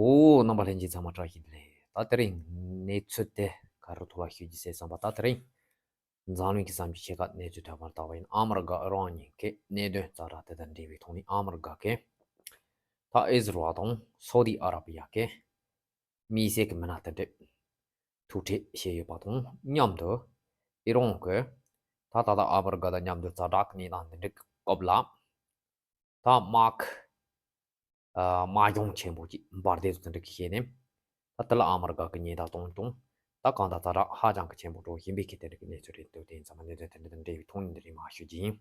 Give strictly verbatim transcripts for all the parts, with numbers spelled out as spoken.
འོ། རྣམ་པ་ལྷན་རྒྱས་ཚང་མ་བཀྲ་ཤིས་བདེ་ལེགས། ད་དེ་རིང་གནས་ཚུལ་དེ་ག་རེ་ཐོག་ལ་ཞུ་རྒྱུ་ཟེར་བསམ་པ། ད་དེ་རིང་འཛམ་གླིང་གི་བསམ་གྱི་ཕྱེད་ཀ་གནས་ཚུལ་ཐོན་པར་བལྟས་པ་ཡིན་ན། ཨ་མི་རི་ཀ་ཨི་རན་གཉིས་ཀྱི་གནད་དོན་ཛ་དྲག་དེ་དང་འབྲེལ་བའི་ཐོག་ནས། ཨ་མི་རི་ཀ་གིས་ད་ཨི་ཟི་རལ་དང་སོ་ཏི་ཨ་ར་པི་ཡ་གི་མི་སེར་གྱི་མི་སྣ་དེ་འདྲ་ཐུག་འཕྲད་བྱས་ཡོད་པ་དང་མཉམ་དུ། ཨི་རན་གྱིས་ད་ད་ལྟ་ཨ་མི་རི་ཀ་དང་མཉམ་དུ་ཛ་དྲག་གི་གནས་སྟངས་འདི་འདྲའི་སྐབས་ལ། ད་དམག་ཨ་དམག་སྦྱོང་ཆེན་པོ་ཅིག་འབར་མདེལ་དེ་འདྲ་གི་བྱས་ནས། ད་དེ་ལ་ཨ་མི་རི་ཀ་གི་ཉེན་བརྡ་གཏོང་དང་། ད་གང་ལྟར་ཛ་དྲག་ཧ་ཅང་གི་ཆེན་པོ་འགྲོ་བཞིན་པའི་གི་དེ་འདྲ་གི་གནས་ཚུལ་རེད་འདུག་དེ་ཡིན་ཙང་མ་གནད་དོན་དེ་འདྲ་དང་འབྲེལ་བའི་ཐོག་ནས་འདི་རིང་མར་ཞུ་རྒྱུ་ཡིན།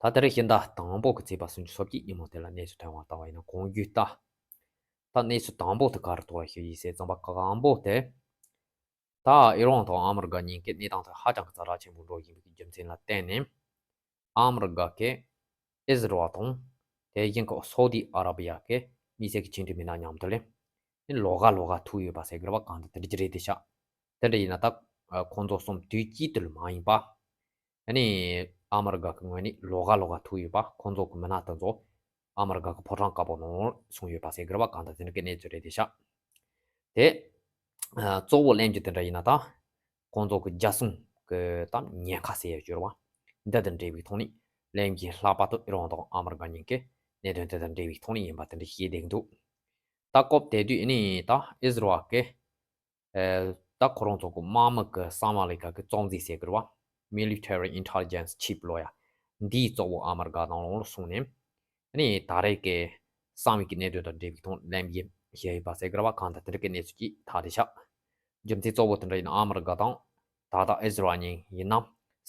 ད་དེ་རིང་ཕྱི་ཟླ་དང་པོ་གི་ཚེས་པ་སུམ་ཅུ་སོ་གཅིག་ཉིན་མོ་དེ་ལ་གནས་ཚུལ་ཐོན་པར་བལྟས་པ་ཡིན་ན། གོང་རྒྱུ་ད། ད་གནས་ཚུལ་དང་པོ་དེ་ག་རེ་ཐོག་ལ་ཞུ་རྒྱུ་ཡིན་ཟེར་བསམ་པ། དང་པོ་དེ། ད་ཨི་རན་དང་ཨ་མི་རི་ཀ་གཉིས་ཀྱི་གནས་སྟངས་དེ་ཧ་ཅང་གི་ཛ་དྲག་ཆེན་པོ་འགྲོ་བཞིན་པའི་རྒྱུ་མཚན་ལ་བརྟེན་ནས། ཨ་མི་རི་ཀ་གིས་ཨི་ཟི་རལ་དང་དེ་བཞིན་གྱི་སོ་ཏི་ཨ་ར་པི་ཡ་གི་མི་སེར་གྱི་ཆིངས་དྲུང་མི་སྣ་མཉམ་དུ་ལ་ལོགས་ཀ་ལོགས་ཀ་ཐུག་ཡོད་པ་ཟེར་གི་རེད་པ། གང་ལྟར་དེ་འདྲ་ཅིག་རེད་དེ་ཤག་དེ་འདྲ་ཡིན་ན་ད་ཁོང་ཚོ་གསུམ་དུས་གཅིག་ཏུ་ལ་མ་ཡིན་པ། ཨ་ནི་ཨ་མི་རི་ཀ་གི་ངོས་ནས་ལོགས་ཀ་ལོགས་ཀ་ཐུག་ཡོད་པ། ཁོང་ཚོ་གི་མི་སྣ་དེ་ཚོ་ཨ་མི་རི་ཀ་གི་ཕོ་བྲང་དཀར་པོ་ནང་སོང་ཡོད་པ་ཟེར་གི་རེད་པ། གང་ལྟར་དེ་འདྲ་གི་གནས་ཚུལ་རེད་དེ་ཤག་དེ་ཨ་གཙོ་བོ་གླེང་རྒྱུ་དེ་འདྲ་ཡིན་ན། ད་ཁོང་ཚོ་གི་རྒྱལ་སྲུང་གི་ད་ཉེན་ཁ་ཟེར་ཡ་ཡོད་རེད་པ། འདི་དང་འབྲེལ་བའི་ཐོག་ནས་གླེང་རྒྱུ་ལྷག་པར་དུ་ཨི་རན་དང་ཨ་མི་རི་ཀ་གཉིས་ཀྱི་གནད་དོན་དེ་དང་འབྲེལ་བའི་ཐོག་ནས་ཡིན་པ་དེ་འདྲ་བཤད་བསྡད་ཀྱི་འདུག་ད་སྐབས་དེ་དུས་ཨ་ནི་ད་ཨི་ཟི་རལ་གི་ཨ་ད་ཁོ་རང་ཚོ་གི་དམག་མི་གི་གསང་བ་ལས་ཀ་གི་གཙོ་འཛིན་ཟེར་གི་རེད་པ། Military Intelligence Chief ལབ་ཡ། འདིའི་གཙོ་བོ་ཨ་མི་རི་ཀ་ནང་ལོགས་ལ་སོང་ནས། ཨ་ནི་ད་རེས་ཀྱི་གསང་བའི་གི་གནད་དོན་དང་འབྲེལ་བའི་ཐོག་གླེང་རྒྱུ་བྱས་ཡོད་པ་ཟེར་གི་རེད་པ། གང་ལྟར་དེ་འདྲ་གི་གནས་ཚུལ་ཅིག་ཐོན་དེ་ཤག་རྒྱུ་མཚན་གཙོ་བོ་དེ་འདྲ་ཡིན་ན། ཨ་མི་རི་ཀ་དང་ད་ལྟ་ཨི་ཟི་རལ་གཉིས་ཡིན་ན་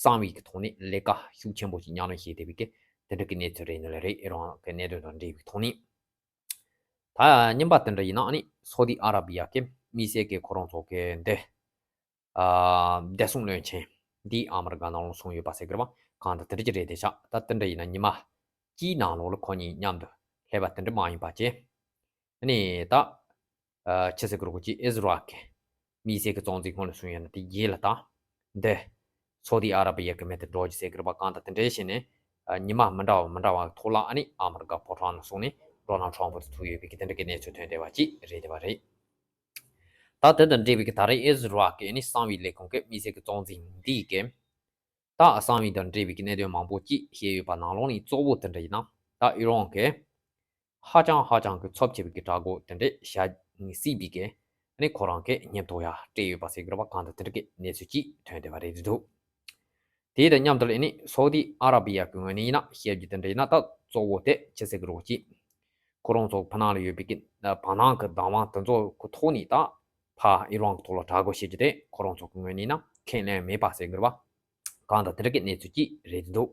གསང་བའི་གི་ཐོག་ནས་ལས་ཀ་ཤུགས་ཆེན་པོ་ཞིག་མཉམ་དུ་བྱས་བསྡད་པའི་གི་དེ་འདྲ་གི་གནས་ཚུལ་རེད་ནི་ལ་རེད། ཨི་རན་གི་གནད་དོན་དང་འབྲེལ་བའི་ཐོག་ནས། ད་གཉིས་པ་དེ་འདྲ་ཡིན་ན། ཨ་ནི་སོ་ཏི་ཨ་ར་པི་ཡ་གི་མི་སེར་གི་ཁོ་རང་ཚོ་གི་འདི་ཨ་བདེ་སྲུང་བློན་ཆེན་འདི་ཨ་མི་རི་ཀ་ནང་ལ་སོང་ཡོད་པ་ཟེར་གི་རེད་པ། གང་ལྟར་དེ་འདྲ་ཅིག་རེད་དེ་ཤག་ད་དེ་འདྲ་ཡིན་ན་ཉི་མ་གཅིག་ནང་ལོགས་ལ་ཁོ་གཉིས་མཉམ་དུ་སླེབས་པ་དེ་འདྲ་མ་ཡིན་པ་བྱས། ཨ་ནི་ད་ཨ་ཕྱི་ཟླ་དགུ་པ་གི་ཨི་ཟི་རལ་གི་མི་སེར་གི་གཙོ་འཛིན་སྔོན་ལ་སོང་ཡོད་ན། དེ་རྗེས་ལ་ད་འདི་སོ་ཏི་ཨ་ར་པི་ཡ་གི་མི་དེ་འགྲོ་རྒྱུ་ཟེར་གི་རེད་པ། གང་ལྟར་དེ་འདྲ་བྱས་ནས་ཨ་ཉི་མ་མི་འདྲ་བ་མི་འདྲ་བ་ཐོག་ལ་ཨ་ནི་ཨ་མི་རི་ཀ་ཕོ་བྲང་ལ་སོང་ནས་ཌོ་ནལ་ཊམ་ཕ་དེ་ཐུག་ཡོད་པའི་གི་དེ་འདྲ་གི་གནས་ཚུལ་ཐོན་བསྡད་པ་ཅིག་རེད་བསྡད་པ་རེད། ད་དེ་དང་འབྲེལ་བའི་གི་ད་རེས་ཨི་ཟི་རལ་གི་ཨ་ནི་གསང་བའི་ལས་ཁུངས་ཀྱི་མི་སེར་གི་གཙོ་འཛིན་འདིས་གི་ད་གསང་བའི་དང་འབྲེལ་བའི་གི་གནད་དོན་མང་པོ་ཅིག་བཤད་ཡོད་པ་ནང་ལོགས་ནས་གཙོ་བོ་དེ་འདྲ་ཡིན་ན། ད་ཨི་རན་གི་ཧ་ཅང་ཧ་ཅང་གི་ཚབས་ཆེ་བའི་གི་དྲག་རྒོལ་དེ་འདྲ་བྱ་སྲིད་པའི་གི་ཨ་ནི་ཁོ་རང་གི་སྙན་ཐོ་ཡ་སྤྲད་ཡོད་པ་ཟེར་གི་རེད་པ། གང་ལྟར་དེ་འདྲ་གི་གནས་ཚུལ་ཅིག་ཐོན་བསྡད་པ་རེད་འདུག་དེ་དང་མཉམ་དུ་ཨ་ནི་སོ་ཏི་ཨ་ར་པི་ཡ་གི་ངོས་ནས་ཡིན་ན་བཤད་རྒྱུ་དེ་འདྲ་ཡིན་ན། ད་གཙོ་བོ་དེ་ཕྱི་ཟླ་དགུ་པ་གི་ཁོ་རང་ཚོ་ཕ་ནང་ལ་ཡོད་པའི་གི་བར་སྣང་གི་བདག་དབང་དེ་ཚོ་གི་ཐོག་ནས་ད་ཕར་ཨི་རན་གི་ཐོག་ལ་དྲག་རྒོལ་བྱེད་རྒྱུ་དེ་ཁོ་རང་ཚོ་གི་ངོས་ནས་ཡིན་ན་ཁས་ལེན་མེད་པ་ཟེར་གི་རེད་པ། གང་ལྟར་དེ་འདྲ་གི་གནས་ཚུལ་ཅིག་རེད་འདུག་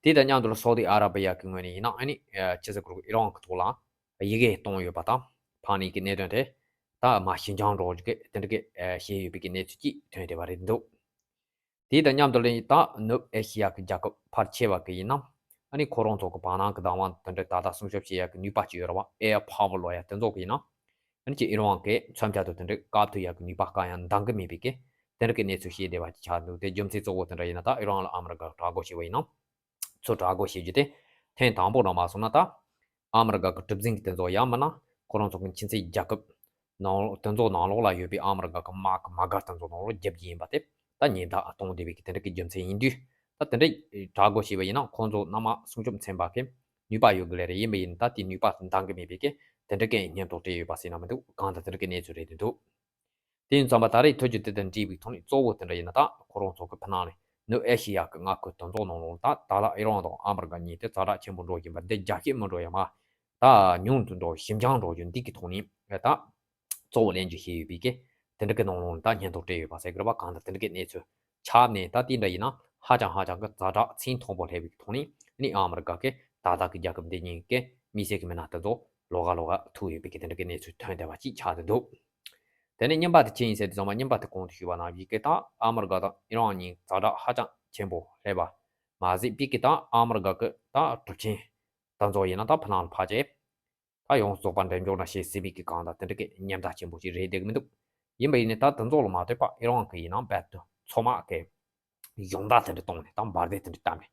དེ་དང་མཉམ་དུ་ལ་སོ་ཏི་ཨ་ར་པི་ཡ་གི་ངོས་ནས་ཡིན་ན་ཨ་ནི་ཨ་ཕྱི་ཟླ་དགུ་པ་ཨི་རན་གི་ཐོག་ལ་ཡི་གེ་བཏང་ཡོད་པ་དང་། ཕ་ནས་གི་གནད་དོན་དེ་ད་མར་ཞི་འཇམ་འགྲོ་རྒྱུ་གི་དེ་འདྲ་གི་ཨ་བཤད་ཡོད་པའི་གི་གནས་ཚུལ་ཅིག་ཐོན་བསྡད་པ་རེད་འདུག་དེ་དང་མཉམ་དུ་ལ་ད་ནུབ་ཨེ་ཤི་ཡ་གི་རྒྱལ་ཁབ་ཕལ་ཆེ་བ་གི་ཡིན་ན་ཨ་ནི་ཁོ་རང་ཚོ་གི་བར་སྣང་གི་བདག་དབང་དེ་འདྲ་ད་ལྟ་སྲུང་སྐྱོབ་བྱེད་ཡ་གི་ནུས་པ་ཅིག་ཡོད་རེད་པ། ཨེར་པ་ཝར་ལབ་ཡ་དེ་ཚོ་གི་ཡིན་ན། ཨ་ནི་ཅིག་ཨི་རན་གི་མཚོན་ཆ་དང་དེ་འདྲ་བཀག་ཐུབ་ཡ་གི་ནུས་པ་གང་ཡང་འདང་གི་མེད་པའི་གི་དེ་འདྲ་གི་གནས་ཚུལ་བཤད་བསྡད་པ་ཅིག་ཆགས་འདུག་དེ་རྒྱུ་མཚན་གཙོ་བོ་དེ་འདྲ་ཡིན་ན། ད་ཨི་རན་ལ་ཨ་མི་རི་ཀ་དྲག་རྒོལ་བྱས་པ་ཡིན་ན། ཚུར་དྲག་རྒོལ་བྱེད་རྒྱུ་དེ་ཐེངས་དང་པོ་རང་མ་སོང་ན། ད་ཨ་མི་རི་ཀ་གི་གྲུ་གཟིངས་དེ་ཚོ་ཡང་མིན་ན་ཁོ་རང་ཚོ་གི་ཁྱིམ་མཚེས་རྒྱལ་ཁབ་ནང་དེ་ཚོ་ནང་ལོགས་ལ་ཡོད་པའི་ཨ་མི་རི་ཀ་གི་དམག་གི་དམག་སྒར་དེ་ཚོ་ནང་ལོགས་རྒྱབ་ཀྱི་ཡིན་པ་དེ་ད་ཉེན་བརྡ་གཏོང་བསྡད་པའི་གི་དེ་འདྲ་གི་རྒྱུ་མཚན་ཡིན་དུས། ད་དེ་འདྲ་དྲག་རྒོལ་བྱས་པ་ཡིན་ན་ཁོང་ཚོ་མནའ་མ་སྲུང་སྐྱོབ་ཚན་པ་གི་ནུས་པ་ཡོད་གི་ལེ་རེད། ཡིན་པ་ཡིན་ད་དེ་ནུས་པ་འདང་གི་མེད་པའི་གི་དེ་འདྲ་གི་སྙན་ཐོ་སྤྲད་ཡོད་པ་ཟེར་ན་མི་འདུག་གང་ལྟར་དེ་འདྲ་གི་གནས་ཚུལ་རེད་འདུག་དེ་ཡིན་ཙང་མ་ད་རེས་ཐོན་རྒྱུ་དེ་དང་འབྲེལ་བའི་ཐོག་ནས་གཙོ་བོ་དེ་འདྲ་ཡིན་ན། ད་ཁོ་རང་ཚོ་གི་ཕ་ནང་ནས་ནུབ་ཨེ་ཤི་ཡ་གི་མངའ་ཁུལ་དེ་ཚོ་ནང་ལོགས་ད་ད་ལ་ཨི་རན་དང་ཨ་མི་རི་ཀ་གཉིས་དེ་ཛ་དྲག་ཆེན་པོ་འགྲོ་བཞིན་པ་འདི་རྒྱ་སྐྱེད་མི་འགྲོ་ཡ་མ། ད་ཉུང་དུ་འགྲོ་ཞིབ་འཇམ་འགྲོ་རྒྱུ་འདི་གི་ཐོག་ནས་ད་གཙོ་བོ་ལེན་རྒྱུ་བྱས་ཡོད་པའི་གི་དེ་འདྲ་གི་ནང་ལོགས་ནས་ད་སྙན་ཐོ་སྤྲད་ཡོད་པ་ཟེར་གི་རེད་པ། གང་ལྟར་དེ་འདྲ་གི་གནས་ཚུལ་ཆགས་ནས། ད་དེ་འདྲ་ཡིན་ན་ཧ་ཅང་ཧ་ཅང་གི་ཛ་དྲག་ཚད་མཐོན་པོ་སླེབས་པའི་གི་ཐོག་ནས་ནི་ཨ་མི་རི་ཀ་གི་ད་ལྟ་གི་རྒྱལ་ཁབ་འདི་གཉིས་ཀྱི་མི་སེར་གི་མི་སྣ་དེ་ཚོ་ལོགས་ཀ་ལོགས་ཀ་ཐུག་ཡོད་པའི་གི་དེ་འདྲ་གི་གནས་ཚུལ་ཐོན་བསྡད་པ་ཅིག་ཆགས་བསྡད་འདུག་དེ་ནས་གཉིས་པ་དེ་ཅི་ཡིན་ཟེར་དུས་ཙམ་པ། གཉིས་པ་དེ་གོང་དུ་ཞུས་པ་ནང་བཞིན་གི་ད་ཨ་མི་རི་ཀ་དང་ཨི་རན་གཉིས་ཛ་དྲག་ཧ་ཅང་ཆེན་པོ་སླེབས་པ་མ་ཟད་པའི་གི་ད་ཨ་མི་རི་ཀ་གི་ད་གྲུབ་ཆེན་དེ་ཚོ་ཡིན་ན་ད་ཕ་ནང་ལ་ཕར་བྱས། ད་ཡོངས་རྫོགས་པ་འགྲེམས་འཇོག་ན་བྱེད་སྲིད་པའི་གི་གང་ལྟར་དེ་འདྲ་གི་ཉེན་བརྡ་ཆེན་པོ་ཞིག་རེད་བསྡད་གི་མི་འདུག་ཡིན་པ་ཡིན་ནའི་ད་དེ་ཚོ་ལ་མ་ལྟོས་པ་ཨི་རན་གི་ཡིན་ན་རྦད་དེ་མཚོ་དམག་གི་གཞོང་བརྡ་དེ་འདྲ་བཏང་ནས། ད་འབར་མདེལ་དེ་འདྲ་བཏང་ནས་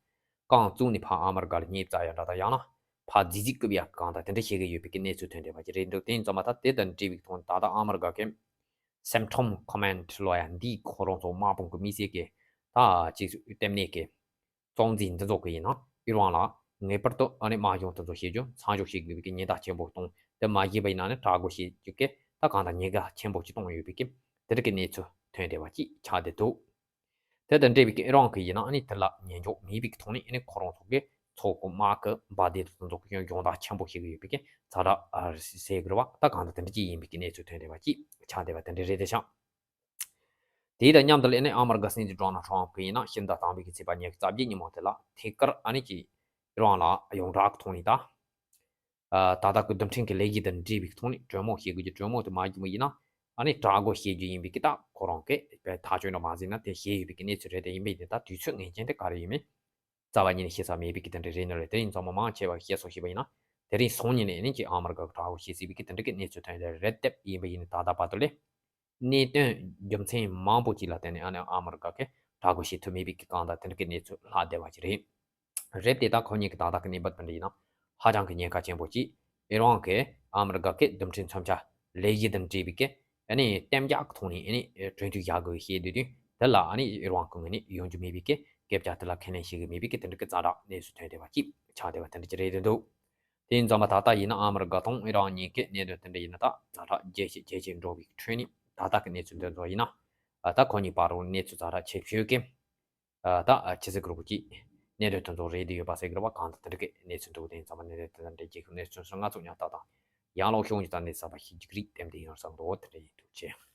རྐང་བཙུགས་ནས་ཕར་ཨ་མི་རི་ཀ་ལ་སྙེབས་རྩ་ཡ་འདྲ། ད་ཡང་ན་ ཕར་རྫིག་རྫིག་རྐུབ་ཡག་གང་དང་དེ་འདྲ་བྱེད་ཀྱི་ཡོད་པའི་གི་གནས་ཚུལ་ཐོན་བསྡད་པ་ཅིག་རེད་འདུག་དེ་ཡིན་ཙང་མ་ད་དེ་དང་འབྲེལ་བའི་ཐོག་ནས་ད་ལྟ་ཨ་མི་རི་ཀ་གི་Centcom Command ལོ་ཡ་འདིའི་ཁོ་རང་ཚོ་དམག་དཔུང་གི་དམིགས་བསལ་གྱི་ད་ཅིག་ལྟེ་གནས་ཀྱི་གཙོ་འཛིན་འདི་ཚོ་གི་ཡིན་ན་ཨི་རན་ལ་ངེས་པར་དུ་ཨ་ནི་དམག་སྦྱོང་དེ་ཚོ་བྱེད་རྒྱུ་མཚམས་འཇོག་བྱེད་དགོས་པའི་གི་ཉེན་བརྡ་ཆེན་པོ་གཏོང་། དེ་མ་བྱས་པ་ཡིན་ན་ནི་དྲག་རྒོལ་བྱེད་རྒྱུ་གི་ད་གང་ལྟར་ཉེན་ཁ་ཆེན་པོ་ཅིག་གཏོང་ཡོད་པའི་གི་དེ་འདྲ་གི་གནས་ཚུལ་ཐོན་བསྡད་པ་ཅིག་ཆགས་བསྡད་འདུག་དེ་དང་འབྲེལ་བའི་ཨི་རན་གྱི་ཡིན་ན་ཨ་ནི་དེ་ལ་ཉན་འཇོག་མེད་པའི་ཐོག་ནས་ཨ་ནི་ཁོ་རང་ཚོ་གི་ཚོགས་པ་དམག་གི་འབར་མདེལ་དེ་ཚོ་ཚོགས་པའི་སྦྱོང་བརྡར་ཆེན་པོ་ཞིག་ཡོད་པའི་གི་ཛ་དྲག་ཟེར་དགོས་རེད་བ། ད་གང་ལྟར་དེ་འདྲ་ཅིག་ཡིན་པའི་གི་གནས་ཚུལ་ཐོན་བསྡད་པ་ཅིག་ཆགས་བསྡད་པ་དེ་འདྲ་རེད་དེ་ཤག་དེ་དང་མཉམ་དུ་ལ་ཨ་ནི་ཨ་མི་རི་ཀ་སྲིད་འཛིན་ཌོ་ནལ་ཊམ་གྱི་ཡིན་ན་ཕྱི་ཟླ་དང་པོའི་གི་ཚེས་པ་ཉི་ཤུ་རྩ་བརྒྱད་ཉིན་མོ་དེ་ལ་ཐད་ཀར་ཨ་ནི་ཀྱི་ཨི་རན་ལ་ཡོངས་གྲགས་ཀྱི་ཐོག་ནས་ད། ད་ལྟ་གི་རྡུལ་ཕྲན་གྱི་ལས་གཞི་དང་འབྲེལ་བའི་ཐོག་ནས་གྲོས་མོལ་བྱེད་དགོས་ཀྱི་གྲོས་མོལ་དེ་མ་བྱུང་བ་ཡིན་ན་ཨ་ནི་དྲག་རྒོལ་བྱེད་རྒྱུ་ཡིན་པའི་གི་ད་ཁོ་རང་གི་ཐག་གཅོད་འདྲ་མ་ཟིན་ན་དེ་བྱས་ཡོད་པའི་གི་གནས་ཚུལ་རེད། དེ་ཡིན་པའི་དེ་ད་དུས་ཚོད་ངེས་ཅན་དེ་ག་རེ་ཡིན་མིན་རྩ་བ་ཉིད་ནས་ཤེས་ས་མེད་པའི་གི་དེ་འདྲ་རེད་ནི་རེད། དེ་ཡིན་ཙང་མ་མང་ཆེ་བ་བཤད་སོ་ཞེས་པ་ཡིན་ན་དེ་རིང་སང་ཉིན་ནས་ཨ་ནི་ཀྱི་ཨ་མི་རི་ཀ་གི་དྲག་རྒོལ་བྱེད་སྲིད་པའི་གི་དེ་འདྲ་གི་གནས་ཚུལ་ཐོན་ཡོད་རེད། དེ་ཡིན་པ་ཡིན་ན་ད་ལྟ་བར་དུ་ལས། གནད་དོན་རྒྱུ་མཚན་མང་པོ་ཅིག་ལ་བརྟེན་ནས་ཨ་ནི་ཨ་མི་རི་ཀ་གིས་དྲག་རྒོལ་བྱེད་ཐུབ་མེད་པའི་གི་གང་ལྟར་དེ་འདྲ་གི་གནས་ཚུལ་ལྷག་བསྡད་པ་ཅིག་རེད། རེད་དེ་ད་ཁོ་གཉིས་ཀྱི་ད་ལྟ་གི་གནས་བབ་དེ་འདྲ་ཡིན་ན་ཧ་ཅང་གི་ཉེན་ཁ་ཆེན་པོ་ཅིག་ཨི་རན་གྱིས་ཨ་མི་རི་ཀ་གི་རྡུལ་ཕྲན་མཚོན་ཆ་ལས་གཞི་དང་འབྲེལ་བའི་གི་ཨ་ནི་གཏན་འཇགས་ཀྱི་ཐོག་ནས་ཨ་ནི་གྲོས་མཐུན་བཞག་དགོས་ཞེས་འདོད་དུས་དེ་ལ་ཨ་ནི་ཨི་རན་གྱི་ངོས་ནས་ཡོང་རྒྱུ་མེད་པའི་གི་སྐད་ཆ་དེ་ལ་ཁས་ལེན་བྱེད་ཀྱི་མེད་པའི་གི་དེ་འདྲ་གི་ཛ་དྲག་གནས་ཚུལ་ཐོན་བསྡད་པ་ཅིག་ཆགས་བསྡད་པ་དེ་འདྲ་ཅིག་རེད་འདུག་དེ་ཡིན་ཙང་མ་ད་ལྟ་ཡིན་ན་ཨ་མི་རི་ཀ་དང་ཨི་རན་གཉིས་ཀའི་གནད་དོན་དེ་འདྲ་ཡིན་ན་ད་ཛ་དྲག་ཇེ་ཆེ་ཇེ་ཆེ་འགྲོ་བའི་ཁྲོད་ནས་ད་ལྟ་གི་གནས་ཚུལ་འདི་ཚོ་ཡིན་ན་ད་ཁོ་གཉིས་བར་རུ་གནས་ཚུལ་ཛ་དྲག་ཇེ་ཆེ་གི་ད་ཆི་ཟེར་གི་རུ་གི་གནད་དོན་དེ་ཚོ་རེད་དེ་ཡོད་པ་ཟེར་གི་རུ་བ་གང་ལྟར་དེ་འདྲ་གི་གནས་ཚུལ་འདུག་དེ་ཡིན་ཙང་མ་གནད་དོན་དེ་འདྲ་རྒྱལ་ཁབ་གནས་ཚུལ་སོང་ང་ཚོ་ཉག་ཏག་དང་ཡང་ལོག་ཤོང་གི་ད་གནས་ཚབ་པ་ཞིག་ཅིག་རིགས་དེ་འདྲ་ཡིན་བསམ་འདུག་དེ་འདྲ་ཡིན་འདུག་ཅེས།